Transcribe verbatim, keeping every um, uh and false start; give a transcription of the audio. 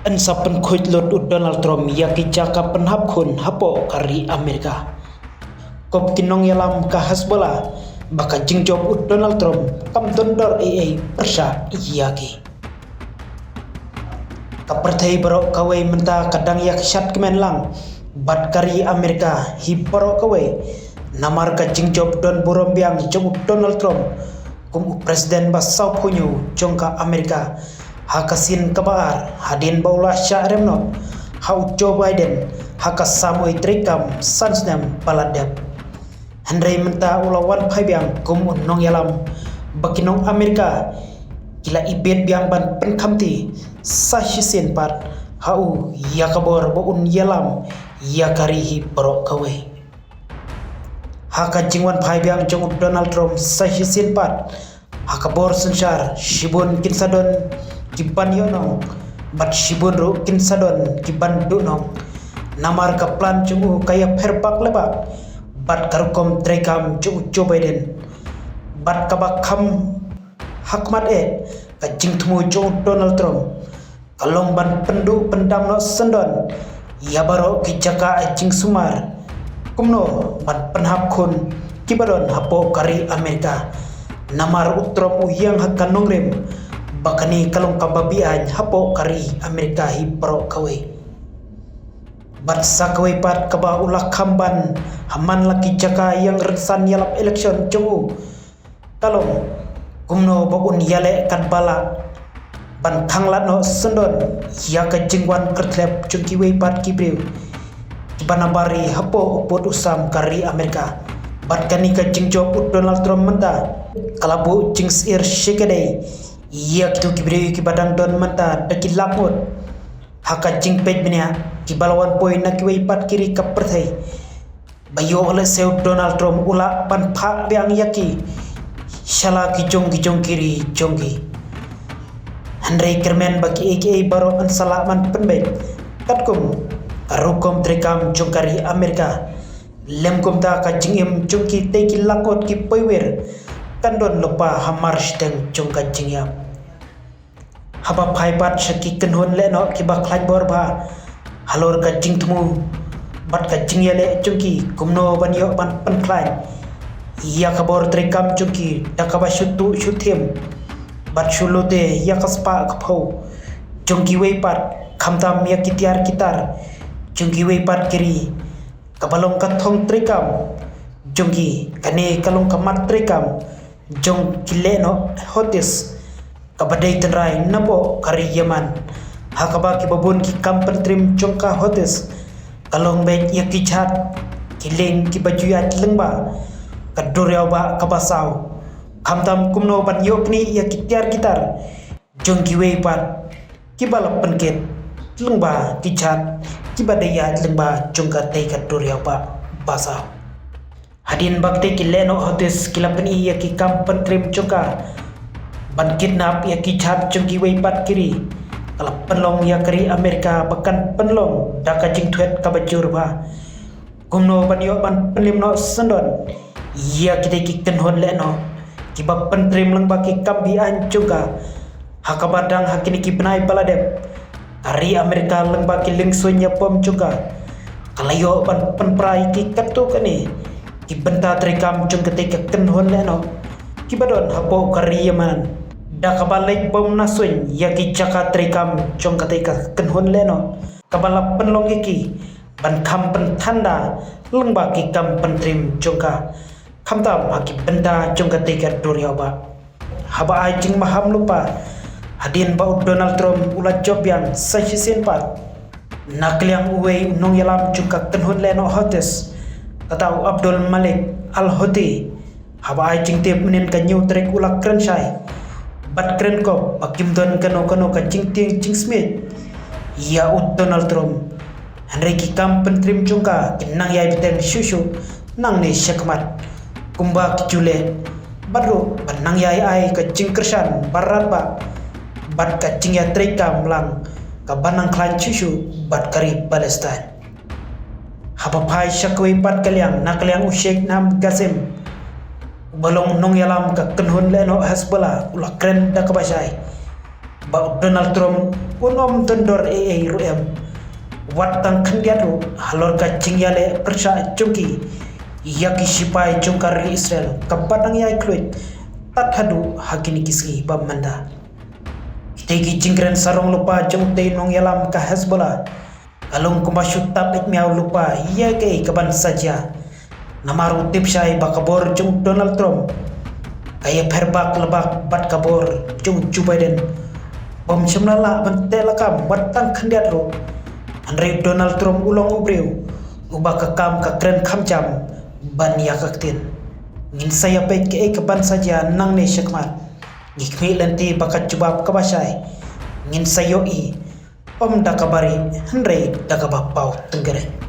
Yn sa pynkhuid lut u Donald Trump ïa ki jaka pynhap khun hapoh ka ri Amerika. Kop ki nongïalam ka Hezbollah ba ka jingjop u Donald Trump kam don dor ei ei pyrshah ïa ki. Ka pyrthei baroh kawei mynta ka dang ïa ka shad kmen lang bad ka ri Amerika hi baroh kawei, namar ka jingjop don burom biang jong u Donald Trump kum u president ba sawphew hynñiew jong ka Amerika ha ka sien kaba ar hadien ba u la shah rem noh ha u Joe Biden ha ka samoi treikam san snem ba la dep. Hynrei mynta u la wan phai biang kum u nongïalam ba ki nong Amerika ki la ibit biang ban pynkhamti sa shisien pat ha u ïa ka bor ba un ïalam ïa ka ri hi baroh kawei. Ha ka jingwan phai biang jong u Donald Trump sa shisien pat, ha ka bor synshar shibun kin sa don ki ban ïoh nong bad shibun ruh kin sa don ki ban duh nong. Namar ka plan jong u ka ïapher bak le bak bad ka rukom treikam jong u Joe Biden bad kaba kham ha khmat eh ka jingthmu jong u Donald Trump ka long ban pynduh pyndam noh syndon ïa baroh ki jaka ai jingsumar, kumno ban pynhap khun kiba don hapoh ka ri Amerika. Namar u Trump u ïeng ha ka nongrim ba kane ka long kaba biang hapoh ka ri Amerika hi baroh kawei. Bad sa kawei pat kaba u la kham ban ha man la ki jaka ïeng rynsan ïalap election jong u ka long kumno ba un ïaleh katba lah ban khanglad noh syndon ïa ka jingwan kyrthlep jong kiwei pat ki briew kiba na bari hapoh u pud u sam ka ri Amerika. Bad kane ka jingjop u Donald Trump mynta ka la buh jingsyier shikatdei ïa kito ki briew kiba dang don mynta da ki lak ngut ha ka jingpeit bniah kiba la wan poi na kiwei pat ki ri ka pyrthei. Ba ïoh lehse u Donald Trump u lah ban phah biang ïa ki sha la ki jong ki jong ki ri jong ki. Hynrei kyrmen ba kiei kiei baroh yn sa lah ban pynbeit katkum ka rukom treikam jong ka ri Amerika. Lem kumta ka jingim jong kitei ki lak ngut ki poiwir kan don lypa hamar shiteng jong ka jingïap. Haba phai pat sha ki kynhun leh noh kiba khlaiñ bor bha halor ka jingthmu bad ka jingïaleh jong ki kumno ban ïoh ban pynkhlaiñ ïa ka bor treikam jong ki da kaba shu tuh shu thim bad shu lute ïa ka spah ka phew jong kiwei pat, khamtam ïa ki tiar ki tar jong kiwei pat ki ri, kaba long ka thong treikam jong ki. Kane ka long ka mat treikam jong ki leh noh Houthis kaba dei tynrai napoh ka ri Yemen, ha kaba kiba bun ki kam pyntrim jong ka Houthis ka long beit ïa ki jhad ki lieng kiba ju ïaid lyngba ka duriaw bah kaba saw. Khamtam kumno ban ïoh knieh ïa ki tiar ki tar jong kiwei pat kiba la pynkit lyngba ki jhad kiba dei ïaid lyngba jong katei ka duriaw bah ba saw. Hadien ba kitei ki leh noh Houthis ki la pyni ïa ki kam pyntrim jong ka ban kidnap ïa ki jhad jong kiwei pat ki ri, ka la pynlong ïa ka ri Amerika ba kan pynlong da ka jingthwet kaba jur bha kumno ban ïoh ban pynlem noh syndon ïa kitei ki kynhun leh noh kiba pyntrim lyngba ki kam beaiñ jong ka. Ha kaba dang ha kine ki bnai ba la dep, ka ri Amerika lyngba ki liengsuiñ ïapom jong ka ka la ïoh ban pynpra ïa ki katto katne ki bynta treikam jong katei ka kynhun leh noh kiba don hapoh ka ri Yemen, da kaba leit bom na suiñ ïa ki jaka treikam jong katei ka kynhun leh noh kaba la pynlong ïa ki ban kham pynthanda lyngba ki kam pyntrim jong ka, khamtam ha ki bynta jong katei ka duriaw bah. Haba ai jingmaham lypa hadien ba u Donald Trump u la jop biang sa shisien pat, na ka liang uwei u nongïalam jong ka kynhun leh noh Houthis, kata u Abdul Malik Al Houthi, haba ai jingtip mynhynnin ka hynñiew tarik u la kren shai bad kren kop ba kim don kano kano ka jingtieng jingsmiej ïa u Donald Trump. Hynrei ki kam pyntrim jong ka kin nang ïai bteng shuh shuh nangne shakhmat kumba ki ju leh, bad ruh ban nang ïai ai ka jingkyrshan ba radbah bad ka jingïatreikam lang kaba nang khlaiñ shuh shuh bad ka ri Palestine. Haba phai sha kawei pat ka liang, na ka liang u Sheikh Naim Qassem, uba long nongïalam ka kynhun leh noh Hezbollah, u la kren da kaba shai ba u Donald Trump un ym don dor ei ei ruh em, wat tang khyndiat ruh halor ka jingïaleh pyrshah jong ki ïa ki shipai jong ka ri Israel kaba dang ïai khluit tad haduh ha kine ki sngi ba mynta. Kitei ki jingkren sarong lypa jong utei u nongïalam ka Hezbollah ka long kumba shu tap beit miaw lypa ïa kaei kaban sa jia. Namar u tip shai ba ka bor jong u Donald Trump ka ïapher bak lebak bad ka bor jong u Joe Biden. Bym shym la lah ban teh lakam wat tang khyndiat ruh. Hynrei u Donald Trump u long u briew uba ka kam ka kren kham jam ban ïa ka ktien. Ngin sa ïa peit kaei kaban sa jia nangne shakhmat. Ngi khmih lynti ba ka jubab kaba shai ngin sa ïohi, ym da kaba rieh hynrei da kaba paw tyngkhreh.